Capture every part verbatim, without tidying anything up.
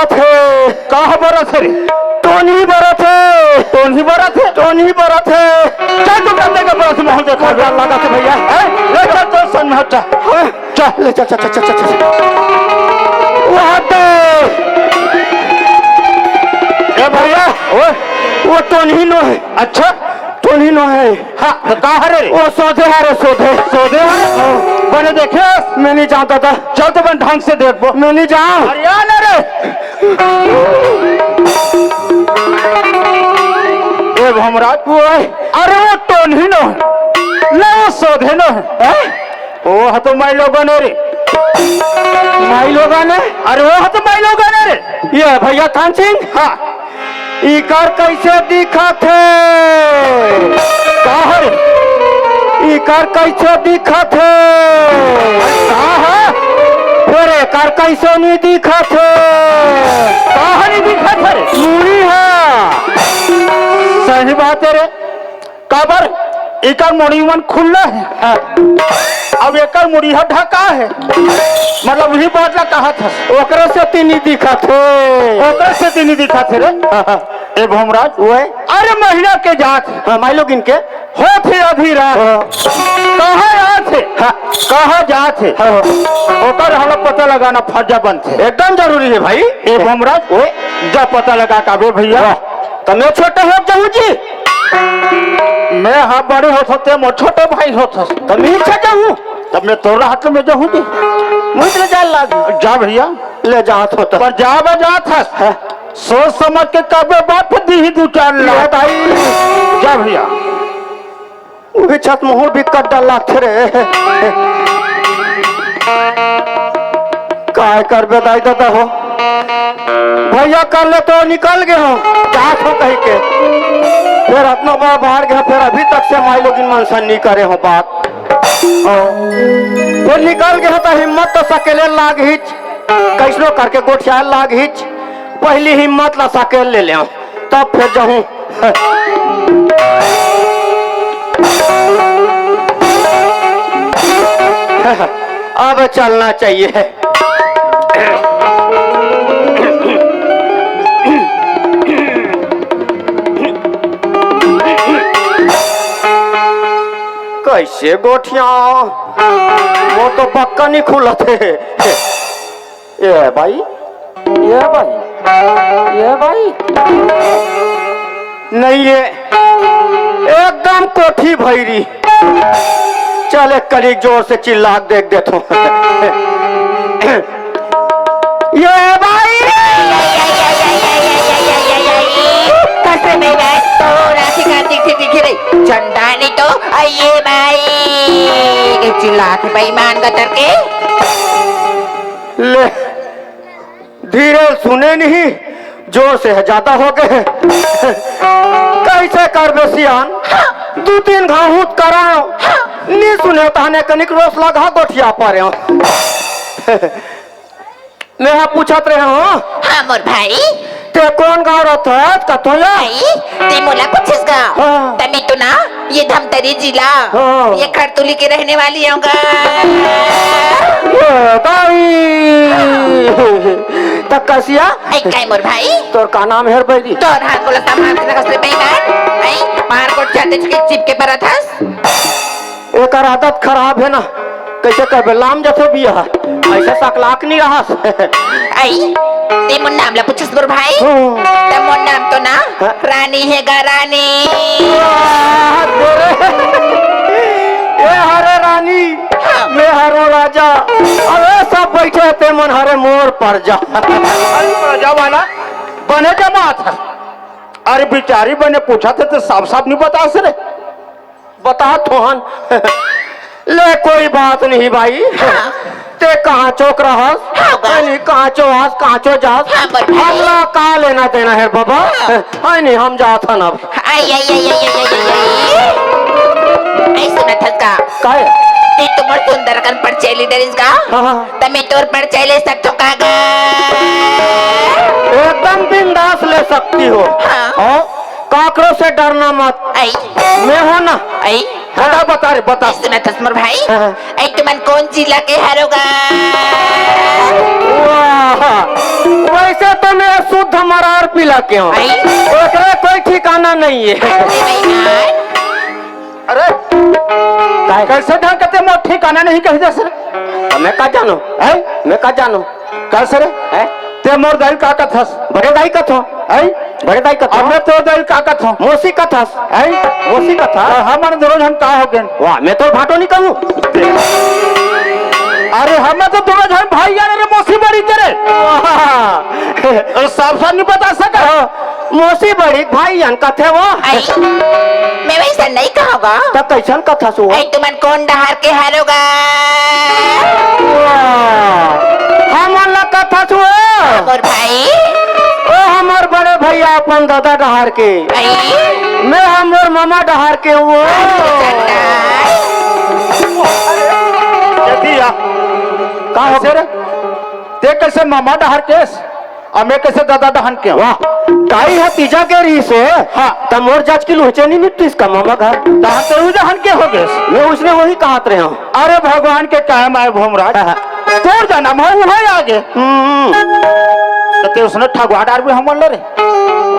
थे। का बरत हे रे? टोनही बरत हे। टोनही बरत हे? टोनही बरत हे। चल तू गंदे के बरत में हम देखा। डर लगा थे भैया। हैं? ले चल तो सन में हट जा। हाँ। चल। ले चल, चल, चल, चल, चल, चल। वो हट दे। ए भैया, ओए। वो टोनही नो हे। अच्छा? टोनही नो हे। हाँ, तो का हरे रे? वो सोधे हरे, सोधे। सोधे हरे? हाँ। बने देखे? मैं नहीं जानता था। चल तो बन ढंग से देखबो। मैं नहीं जान। अरे आ ना रे। ए भमराज। ओए। अरे वो टोनही नो हे। ले वो सोधे नो हे। हैं? ओ ह तो माई लोगन हे रे। माई लोगन हे? अरे ओ ह तो माई लोगन हे रे। ये भैया कान सिंह? हाँ। इकर कैसे दिखत हे? का हे रे? इकर कैसे दिखत हे? का हे? फेर एकर कैसे नहीं दिखत हे? का हे नहीं दिखत हे रे? मुड़ी हे। सही बात हे रे। काबर? एकर मुड़ी मन खुल्ला हे। हाँ। अब एकर मुड़ी ह ढका हे। मतलब उही बात ला कहत हस। ओकरे सेती नी दिखत हे। ओकरे सेती नी दिखत हे रे। हाँ, हाँ। ए भोमराज। ओए। अरे महीना के जात। हाँ, माई लोगिन के। होत हे आधी रात। हाँ। कहाँ आत हे? हाँ। कहाँ जात हे? हाँ, हाँ। ओकर हमला पता लगाना फर्जा बनथे। एकदम जरूरी हे भाई। ए भोमराज। ओए। जा पता लगा के आबे भैया। वाह। त मैं छोटे हो जाऊं जी। मैं हा बड़े होत हों, ते मोर छोटे भाई होत हस। त मैं इच्छा जाऊं। तब मैं तोर हाथ में जाऊं जी। मुझे ले जा लाग। जा भैया। ले जात होत। पर जा बजात हस। हाँ। सोच समझ के कबे बाप दी ही दू चार ले लाख। भाई। जा भैया। उही छत मुहूं भी कड्डा लागथे रे। काय करबे दाई ददा हो, भैया कर ले तो निकल गे हो, जात हो कहि के। फेर अतना बार बाहर गे, फेर अभी तक से माई लोगिन मन से नी करे हो बात। हो। फेर निकल गे हो त हिम्मत तो सकेले लागहिच, कैसनो करके गोठियाए लागहिच। पहली हिम्मत ला सकेल ले लेव। तब फेर जाहूं। अब चलना चाहिए। कैसे गोठियाव? वो तो पक्का नहीं खुलत हे। ए भाई, ए भाई, ए भाई। नहीं रे, एकदम कोठी भैरी। चल एक कनी जोर से चिल्ला के देख देथों। ए भाई। कैसे बेईमान तो राखी का दिखे दिखे रे। झंडा नहीं तो आइए भाई। चिल्लात बेईमान गतर के। ले। धीरे सुने नहीं, जोर से ज्यादा हो गए। कैसे करबे सियान? दू तीन घाहूत कराओ। नी सुने तहने कनिक रोस लगा गोठिया परे। मैं हा पूछत रहे हूँ। हाँ मोर भाई। ते कोन गाँव रथस कथो या? भाई, ते मोला पूछस गा। हाँ। तमे तो ना ये धमतरी जिला, हाँ। ये खरतुली के रहने वाली हूँ गा। ए दाई। त कसिया? ऐ काय मोर भाई? तोर का नाम हे रे बैरी? तोर हाथ बोला सामान के नगस रे बेईमान। ऐ मार को जाते चुके चिप के परत हस। एकर आदत खराब हे ना, कैसे करबे लाम जथे बिया, ऐसा सकलाक नहीं रहस। ऐ, ते मोर नाम ला पूछस मोर भाई? हाँ। ते मोर नाम तो ना हाँ। रानी हे गा रानी। वाह, तोरे। ए हरे रानी, हाँ। मैं हरो राजा। अबे सब बैठे हे ते मन हरे मोर परजा। अरे परजा वाला, बने जमात हे। अरे बिचारी बने पूछत हे तो साफ साफ नहीं बतास रे। बता थोहन। ले कोई बात नहीं भाई। हाँ। ते कहाँ चौक रहस? हाँ, बा। नहीं, कहाँ चो आस, कहाँ चो जास? हाँ, बा। हमला का लेना देना हे बाबा? हाँ। है नहीं, हम जात हन अब। आई, आई, आई। ऐ सुनत हस का? काय? ते तो मोर सुंदर कन परचय ले डरिस का? हाँ, हाँ। त मैं तोर परचय ले सकथों का गा? एकदम बिंदास ले सकती हो। हाँ। हाँ? काकरो से डरना मत। आई। मैं हूँ ना। आई। बता, बता रे, बता। ऐ सुनत हस मोर भाई। हाँ, हाँ। ऐ तुमन कोन जिला के हरो गा? वाह, वह ऐसे तो मैं शुद्ध मरार पिला के हूँ। आई। ओकरे कोई ठिकाना नहीं है। अरे भाई, अरे, काय? कैसे ढंग के ते मोर ठिकाना नहीं कहि दे सर? मैं का जानो? हैं? मैं का जानो? कैसे रे? हैं? ते मोर दाई का कथस? बड़े दाई कथो। हैं? बड़े दाई कथो। अब मैं तो दाई का कथो? मौसी कथस। हैं? मौसी कथा? तो हमन दोनों झन का हो गए? वाह, मैं तो भाटो नहीं कहूँ। अरे, हम तो दोनों झन भाई यार रे, मौसी बड़ी तेरे। वाह। और साफ साफ नहीं बता सका। मौसी बड़ी भाई यान कथे वो। आई, मैं वैसा नहीं कहूँगा। त कैसन कथस वो? आई, तुमन कौन डहार के हरो गा? वाह, हमन ला कथस वो। मोर भाई। ओ हमर बड़े भैया अपन दादा डहार के। आई। मैं हमर मामा डहार के वो। जतिया। का हो कैसे रे? ते कैसे मामा डहार केस? अउ मैं कैसे दादा डहन के हूँ? वाह, ताई ह तीजा के रहिस हे। हाँ। त मोर जांच के लुहचे नहीं निपटिस का मामा घर? तहाँ तो उ डहन के हो गए। मैं उसने वही कहत रहे हूँ। अरे भगवान के कायम आए भोमराज। हाँ, हाँ। तोर जन्म हो उहे आगे। हम्म। तो ते उसने ठगवा डार भी हमन ले रे।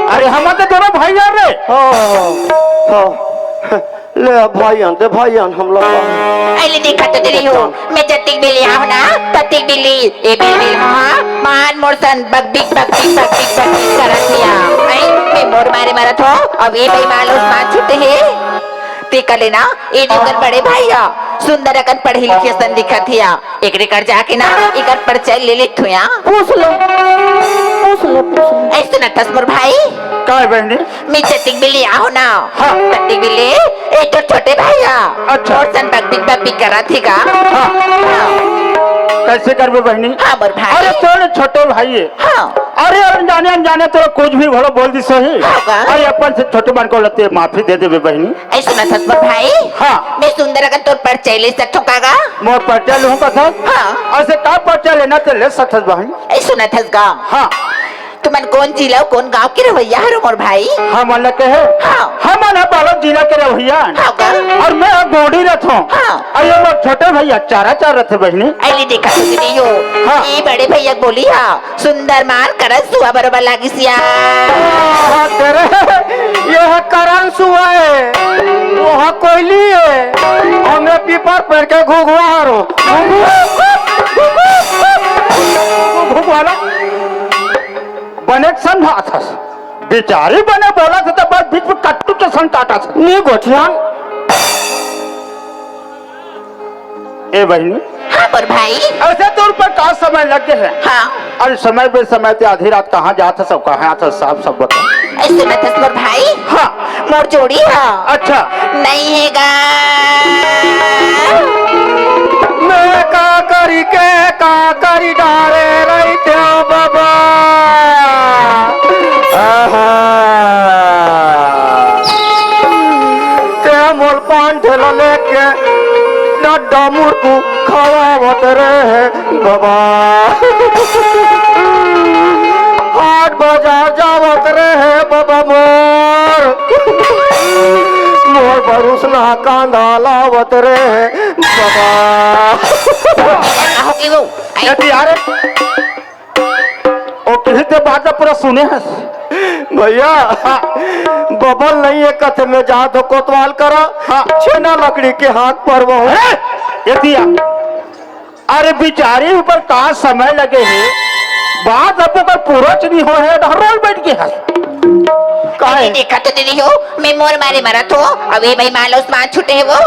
अरे हमन तो दोनों भाई यार रे। हो, हो, हो। ले भाईयन, दे भाईयन, हम लोग का। अइले देखा तो तेरी हो, मैं जतिक बिली आहो ना, ततिक बिली, ए बिल बिल, हाँ, मान मोर सन, बक बिक, बक बिक, बक बिक, बक बिक करत हिया। आई, मैं मोर मारे मरत हो, अब ए बेईमान लो मान छूटे हे। ते कर लेना, ए जो कर बड़े भाई हा, सुंदर अकन पढ़ी लिखी सन दिखत हिया। एकरे कर जाके ना, एकर परिचय ले लेत हुया। पूछ लो, पूछ लो, पूछ लो। ऐसे न तस मोर भाई। का है बहनी? मैं जतिक बिली आहो ना। हाँ। ततिक बिली, ए तो छोटे भाई हा। अच्छा। मोर सन बकबिक बकबिक करत ही का। हाँ। हाँ। कैसे करबे बहनी? हाँ, मोर भाई। अरे तोर छोटे भाई है। हाँ। अरे अनजाने अनजाने तोरा कुछ भी भलो बोल दी सही। हाँ का? अरे अपन से छोटे मन को लते माफी दे देबे बहनी। ऐसे न तस मोर भाई। हाँ। मैं सुंदर अकन तोर परिचय ले सकथों का गा? मोर परिचय लूँ का था? हाँ। ऐसे का परिचय लेना ते ले सकथस बहनी। ऐसे न तस गा। हाँ। तुमन कौन जिला अउ कौन गांव के रहवइया हरो मोर भाई? हमन ल कहे? हाँ। हमन ह बालोद जिला के रहवइया। हाँ का? अउ मैं ह गोंडी रथों। हाँ। अउ ये मोर छोटे भैया चारा चार रथे बहिनी। अइले देखा तो नहीं हो। हाँ। ये बड़े भैया बोली हा, सुंदर मार करत सुआ बरोबर लागिस या। हाँ, तेरे, ये ह करन सुआ है, वो ह कोयली है, अउ मैं पीपर पेड़ के घुघुआ हरो। घुघुआ ना। बने समझाथस, बिचारी बने बोलत हे त बस बीच में कट्टू के संग काटत हे। नी गोठियान। ए बहिनी। हाँ मोर भाई। ऐसे तोर पर का समय लग गए है? हाँ। अरे समय बे समय ते आधी रात कहाँ जात हे, सब कहाँ आत हे, साफ सब बता। ऐसे न तस मोर भाई। हाँ। मोर जोड़ी हा। अच्छा। नहीं है गा। मैं का करी के का करी डारे रहितेंव बाबा। आहा। ते मोल पान ठेला लेके डड्डा मुर्कू खवावत रहे बाबा। हाट बाजार जावत रहे बाबा मोर। मोर बरुस ना कांदा लावत रहे बाबा। का हो गे वो? आई। यदि यार, ओ तुही ते बात ला पूरा सुने हस। भैया, हाँ। बबल नहीं है कथे में जा दो कोतवाल करा। हाँ। छेना लकड़ी के हाथ पर वो। अरे, यदि यार। अरे बिचारी ऊपर का समय लगे हे, बात अब ओकर पूरा च नहीं हो हे, डहरोल बैठ के हस। काहे? देखा तो नहीं हो, मैं मोर मारे मरत हो, अब ये बेईमान लो उस्मान छूटे हे वो।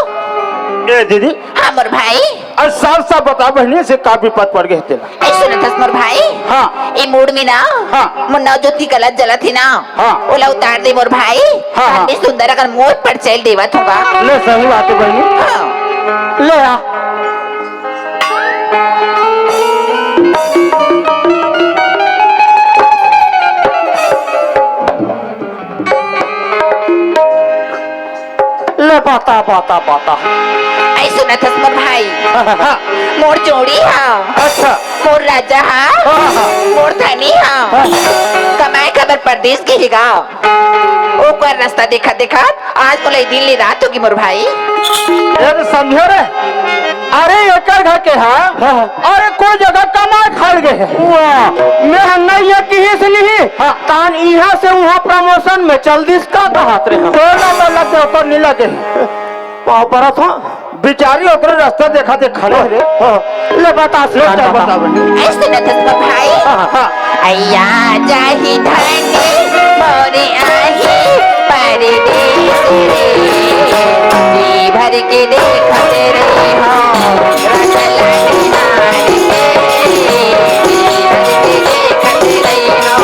ए दीदी। हाँ मोर भाई। अब साफ साफ बता बहनी से का विपत पड़ गए तेला। ऐसे न तस मोर भाई। हाँ। ए मूड में ना। हाँ। मोर नवजोत के कलश जलत हे ना। हाँ। ओला उतार दे मोर भाई। हाँ, हाँ। ए सुंदर अगर मोर पर चल देवत होगा। ले सही बात है बहनी। हाँ। ले आ। ले बाता, बाता, बाता। ऐ सुनत हस मोर भाई। हाँ, हाँ। मोर जोड़ी हा। अच्छा। मोर राजा हा। हाँ, हाँ। मोर धनी हा। हाँ। कमाए खबर परदेस गे हे गा। ओकर रास्ता देखत देखत आज मोला ए दिन ले रात होगे मोर भाई। ए रे समझे रे, अरे, एकर घर के हा? हाँ। अरे, कोई जगह कमाए खाए गे हे। वाह। मैं ह नहीं ये किहिस नहीं। हाँ। तान इहाँ से उहाँ promotion में चल दिस का कहत रहे। तोला तो लगे, ओकर नहीं लगे। पाँव परत हो। बिचारी ओकरे रास्ता देखा दे खड़े रे। हाँ। ले बता, ले सिखाना चल बता। बता बने। ऐसे न दस भाई। हाँ, हाँ। अइया जाही धनी मोरे आही परदेस रे, जी भर के देखत रही हो रसलहरी नारी के, जी भर के देखत रही हो।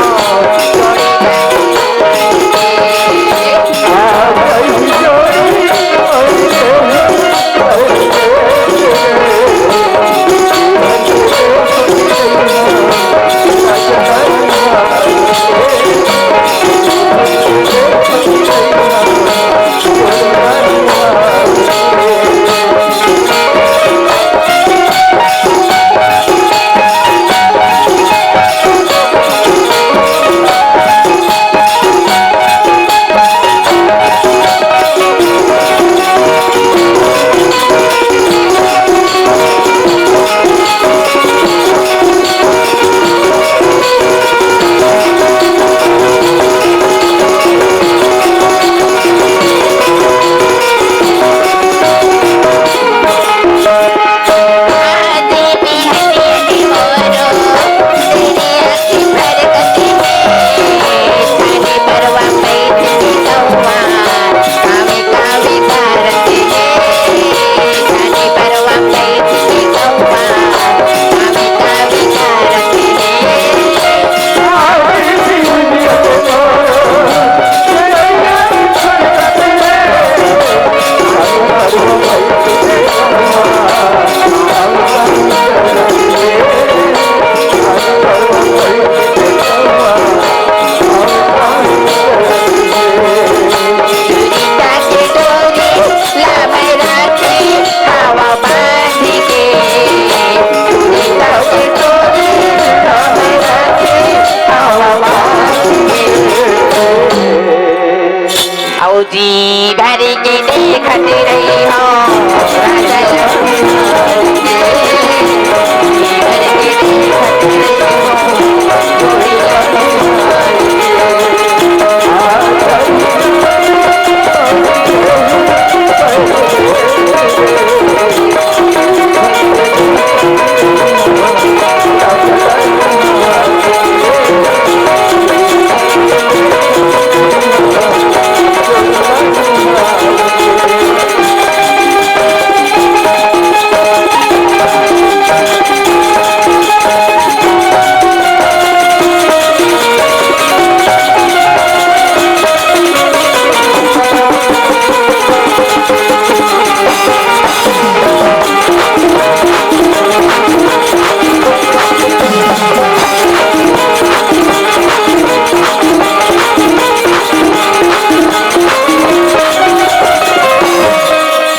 अउ जी भर के देखत रही हो।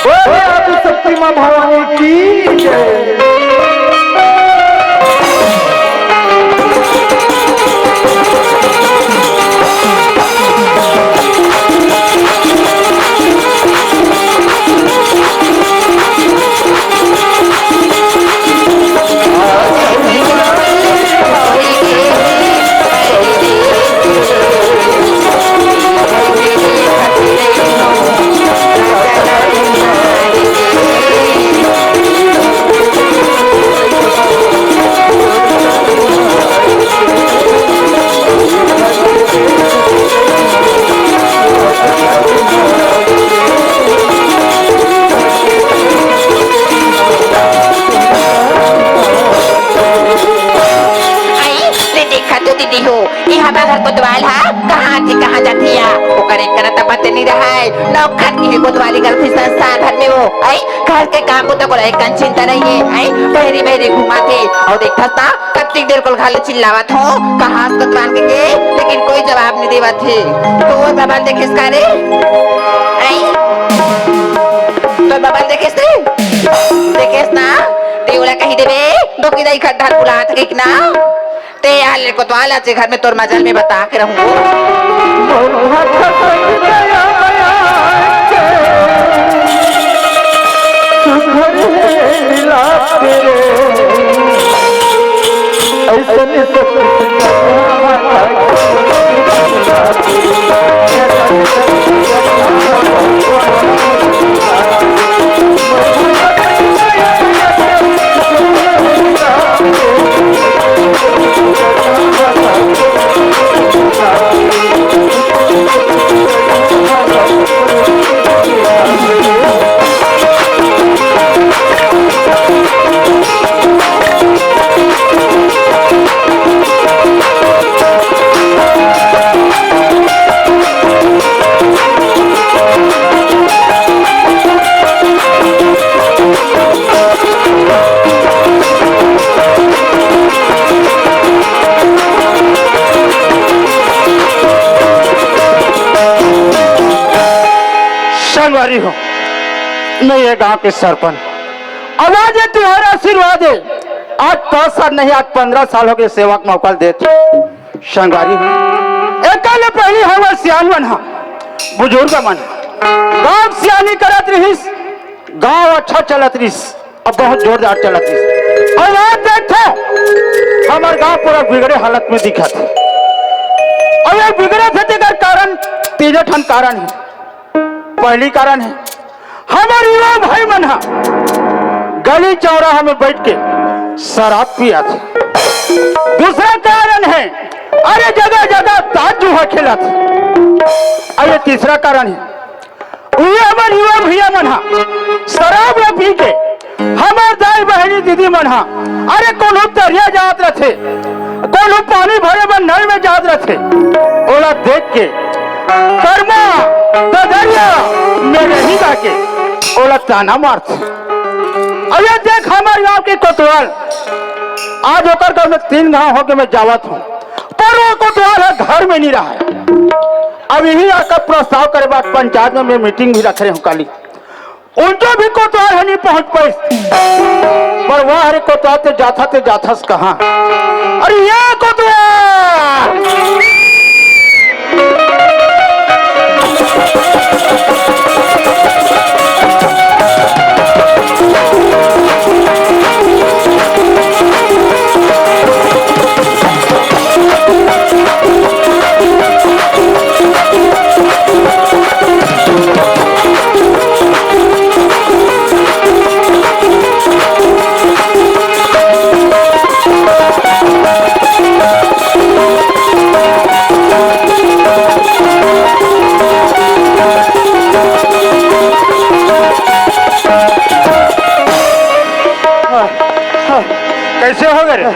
बोले आदिशक्ति माँ भवानी की जय। आई, ले देखा तो दीदी हो, ये हमार घर कोतवाल हा, कहाँ से कहाँ जाती है, ओकर एक करा त पते नहीं रहा है, नौकर की है कोतवाली करती संसार भर में वो, आई, घर के काम को तो कोई एक कन चिंता नहीं है, आई, बहरी बहरी घुमा थे, और देखा था, कत्ती देर कोल घाले चिल्लावत हो, कहाँ से कोतवाल के, के, लेकिन कोई जवाब नहीं देवत है, तो वो बबल देखेस का रे, आई, तो बबल देखेस रे, देखेस ना, ते ओला कही देबे, डोकी दाई खड्डा बुलात के ना, ते यार ले कोतवाल आज घर में तोर मजल में बता के रहूं। संगवारी हो, मैं ये गांव के सरपंच। अब आज ये तुम्हारा आशीर्वाद है। आज पाँच साल नहीं, आज पन्द्रह साल हो गए सेवा के मौका देत। संगवारी हो, एकर ले पहिली हमर सियान मन ह, बुजुर्ग मन गांव के सियानी करत रहिस, गांव अच्छा चलत रहिस, अब बहुत जोरदार चलत रहिस। अब आज देखथे, हमर गांव पूरा बिगड़े हालत में दिखत हे। अब ये बिगड़त हे, तेकर कारण, तीने ठन कारण हे। पहली कारण हे, हमर युवा भाई मन ह गली चौराहा में बैठ के शराब पियत हे। दूसरा कारण हे, अरे जगह जगह ताश जुआ खेलत हे। अउ ये तीसरा कारण हे, उही हमर युवा भैया मन ह शराब ल पी के हमर दाई बहिनी दीदी मन ह, अरे कोनो तरिया जात रथे, कोनो पानी भरे बर नल में जात रथे, ओला देख के करमा ददरिया में रही जाके ओला ताना मारथे। अउ ये देख हमर गांव के कोतवाल, आज ओकर घर में तीन घांव होके मैं जावत हूं, पर वो कोतवाल ह घर में नहीं रहा है। अब यही आकर प्रस्ताव करे बाद पंचायत में मैं मीटिंग भी रख रहे हूं काली। उनके भी कोतवाल ह नहीं पहुंच पाइस। पर वाह रे कोतवाल, ते जाथा ते जाथस कहां? अरे ये कोतवाल! कैसे हो गए रे?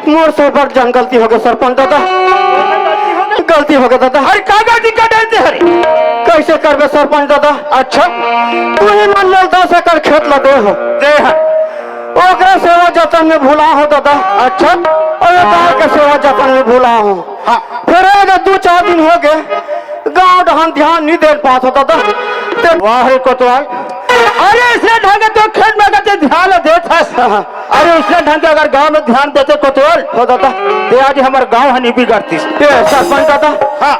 मोर से बड़ जान गलती हो गए सरपंच दादा, गलती हो गए दादा। अरे का गलती कर डालते हरे? कैसे करबे सरपंच दादा? अच्छा। तू ही मन ले दस एकड़ खेत ला दे हो। दे है। ओकरे सेवा जतन में भुला हो दादा। अच्छा। अउ ये गांव के सेवा जतन में भुला हो। हाँ। फिर ये दे दू चार दिन हो गए, गांव डहन ध्यान नहीं दे पात हो दादा। ते वाह रे कोतवाल, अरे इसने ढंग तो खेत में करते ध्यान देत हस। हाँ, हाँ। अरे उसने ढंग के अगर गांव में ध्यान देते कोतवाल, हो दादा। ते आज हमर गांव ह नहीं बिगड़तीस। ए सरपंच दादा। हाँ।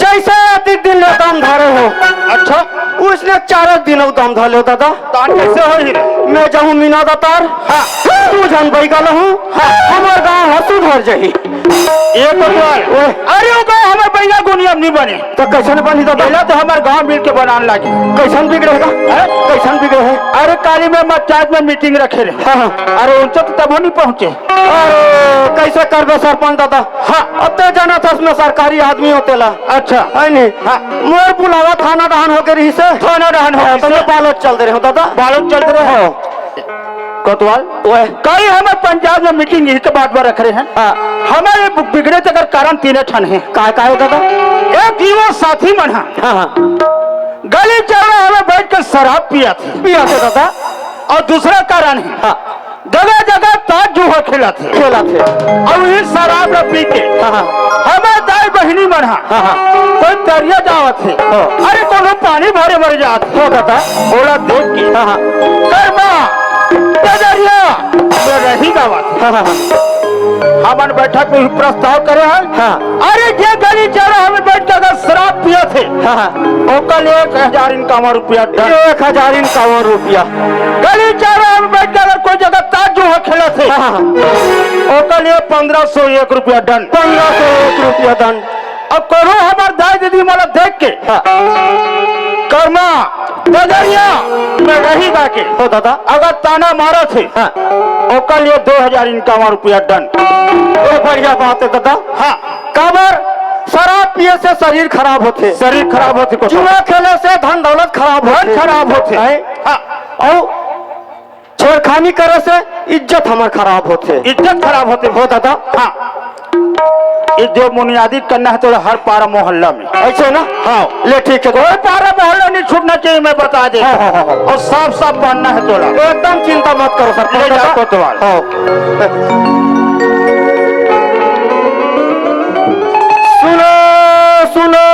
जैसे अतिक दिन ले दम धरे हो। अच्छा। उसने चार दिन अउ दम धर ले दादा। तान कैसे होही रे? मैं जाहूं मीना दतार। हाँ। तू झन बैगा लहू। हाँ। हमर गांव ह सुधर जही। ये कोतवाल। ओए। अरे वो गांव हमर बैगा गुनिया में नहीं बने। तो कैसन बनी दादा? पहला तो हमर गांव मिल के बनान लागे। कैसन बिगड़े हे? हैं? कैसन बिगड़े हे? अरे काली में पंचायत में मीटिंग रखे रहे। हाँ, हाँ। अरे उनसे तो तबो नहीं पहुंचे। अरे कैसे करबे सरपंच दादा? हाँ। अब ते जानत हस मैं सरकारी आदमी हो तेला। अच्छा। है नहीं? हाँ। मोर बुलावा थाना डहन होके रहिसे। थाना डहन हो हाँ, तो रहिसे। मैं बालोद चल दे रहे हो दादा। बालोद चल दे रहे हो? हाँ। कोतवाल, ओए। कल हमर पंचायत में मीटिंग इही के बात बर रख रहे हैं। हाँ। हमर ये बिगड़े तेकर कारण तीने ठन हे। काय, काय हो दादा? एक युवा साथी मन ह हाँ, हाँ। गली चौराहा में बैठ के शराब पियत हे। पियत हे दादा। अउ दूसरा कारण हे, हाँ। जगह जगह ताश जुआ खेलत हे। खेलत हे। अउ ये शराब ल पी के हाँ, हाँ। हमर दाई बहिनी मन ह हाँ, हाँ। कोई तरिया जावत हे। हाँ। अरे कोनो पानी भरे बर जात हे। हो दादा। ओला देख के हाँ, हाँ। करमा ददरिया में रही जावत हे। हाँ, हाँ, हाँ। हमन बैठक में भी प्रस्ताव करे हन। हाँ। अरे, जे गली चौराहा में बैठ के अगर शराब पियत हे, हाँ, हाँ। ओकर लिए एक हजार इनकावन रुपया दंड। एक हजार इनकावन रुपया। गली चौराहा में बैठ के अगर कोई जगह ताश जुआ खेलत हे, हाँ, हाँ। ओकर लिए पंद्रह सौ एक रुपया दंड। पंद्रह सौ एक रुपया दंड। अब कोनो हमर दाई दीदी मन ला देख के, हाँ। कर्मा, ददरिया में रही बाके, हो दादा। अगर ताना मारत हे, हाँ। ओकर लिए दो हजार इनकावन रुपया दंड। ये बढ़िया बात है दादा। हाँ। काबर शराब पिए से शरीर खराब होथे। शरीर खराब होथे, को जुआ खेले से धन दौलत खराब धन होथे। खराब होथे। हैं? हाँ। अउ छेड़खानी करे से इज्जत हमर खराब होथे। इज्जत खराब होथे। हो दादा। हाँ। ये जो बुनियादी करना है तोला हर पारा मोहल्ला में। ऐसे ना? हाँ। ले ठीक है। कोई पारा मोहल्ला नहीं छूटना चाहिए, मैं बता दे। हाँ, हाँ, हाँ, हाँ। और साफ साफ मानना है तोला। एकदम चिंता मत करो सरपंच ले जा दादा। कोतवाल। हाँ। सुनो, सुनो।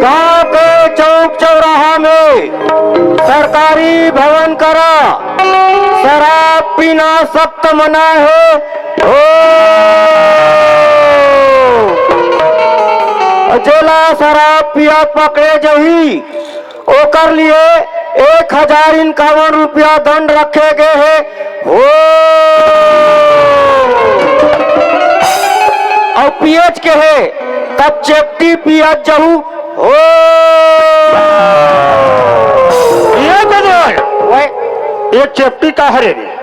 गांव के चौक चौराहा में सरकारी भवन करा शराब पीना सख्त मना हे। हो, जेला शराब पिया पकड़े जही, ओकर लिए एक हजार इक्यावन रुपया दंड रखे गे हे। हो, अउ पियच के हे, तब चेपटी पियत जहू। हो। ये बदल। ओए। ये चेपटी का हरे रे?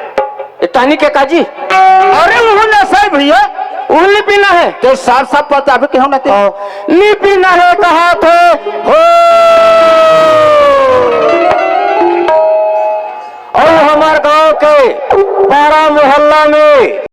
ये टानिक हे काजी? अरे वो नशा है भैया। वो नहीं पीना है। तो साफ साफ बताबे के हम ना ते। हाँ। नहीं पीना है कहा थे। हो। अउ हमर गांव के पारा मोहल्ला में